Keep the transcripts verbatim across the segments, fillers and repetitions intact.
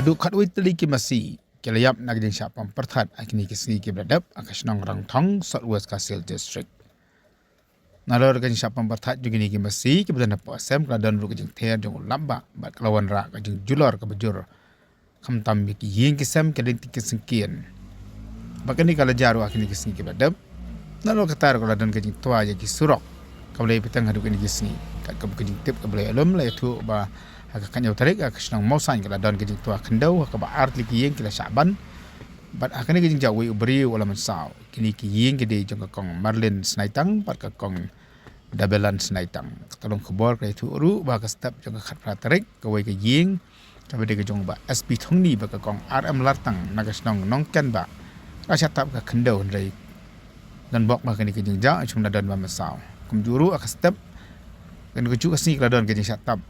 Haduh khatwei tylli ki masi ki la ïap na ka jingshah pom pyrthat ha kine ki sngi kiba la dep ha ka shnong Rangthong, South West Khasi Hills District. Nalor ka jingshah pom pyrthat jong kine ki masi kiba don hapoh sem, ka la don ruh ka jingther jong u lapbah bad ka la wanrah ka jingjulor kaba jur, khamtam ïa ki ïing ki sem, ki lynti ki syngkien. Bad kane ka la jia ruh ha kine ki sngi kiba la dep. Nalor kata ruh ka la don ka jingtwa ïa ki surok kaba la ïapynteng haduh kine ki sngi. Katkum ka jingtip kaba la ïalum, la ïathuh ba ha ka khathynñiew tarik ha ka shnong Mawsaiñ ka la don ka jingtwa khyndew ha kaba ar tylli ki ïing ki la shah ban. Bad ha kane ka jingjia uwei u briew u la mynsaw. Kine ki ïing ki dei jong ka Kong Marlin Snaitang bad ka Kong Dabelan Snaitang. Ka tnad khubor ka la ïathuh ruh ba ha ka step jong ka khatphra tarik, kawei ka ïing kaba dei ka jong u Bah S P Thongni bad ka Kong R M Lartang na ka shnong Nongkenbah ka shah tap ka khyndew, hynrei don bok ba ha kane ka jingjia shong la don ba mynsaw. Kumjuh ruh ha ka step kane kajuh ka sngi ka la don ka jingshah tap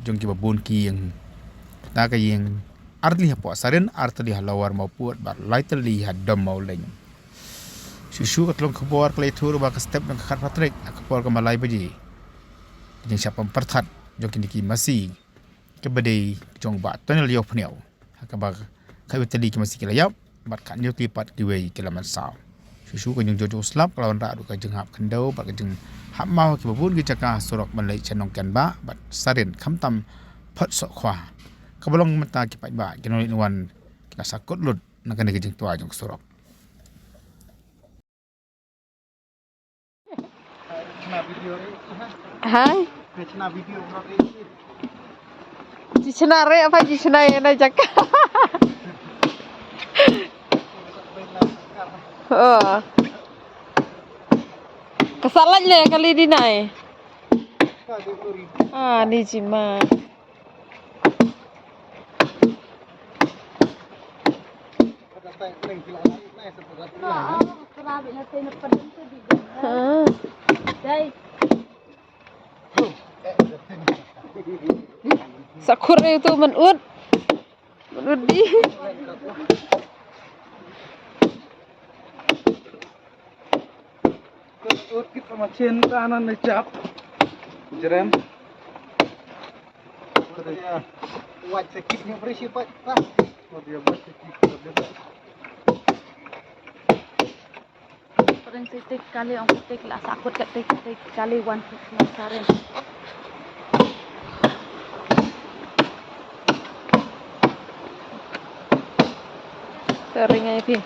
jong kiba bun ki ïing. Kata ka ïing ar tylli hapoh Sarin, ar tylli ha Lower Mawpud bad lai tylli ha Dom Mawleng. Shuh shuh ka tnad khubor ka la ïathuh ruh ba ha ka step jong ka khatphra tarik ha ka por kaba lai baje, ka jingshah pom pyrthat jong kine ki masi kaba dei jong u Bah Tonel Ïawphniaw, ha kaba khatwei tylli ki masi ki la ïap bad khathynñiew tylli pat kiwei ki la mynsaw. Shuh shuh ka jingjur jong u slap ka la wanrah ruh ka jinghap khyndew bad ka jinghap maw ha kiba bun ki jaka ha surok ban leit sha Nongkenbah bad Sarin, khamtam Photsohkhwah. Kaba long mynta ki paidbah, ki nongleit nongwan ki la sahkut lut na kane ka jingtwa jong ka surok. Hai. Jichna re apa jichna ïa na jaka. Oh. Ka salat le kali di nai. Ah, ni jima. Sakhur itu menut. Menut di. Ut kit sama chin ta nan ne chap. Jerem. Wat sakit ni berisi pat. Dia buat sakit. Pring sitik kali ong sitik la sakut ketik tik kali wan masarin. Teringai pi.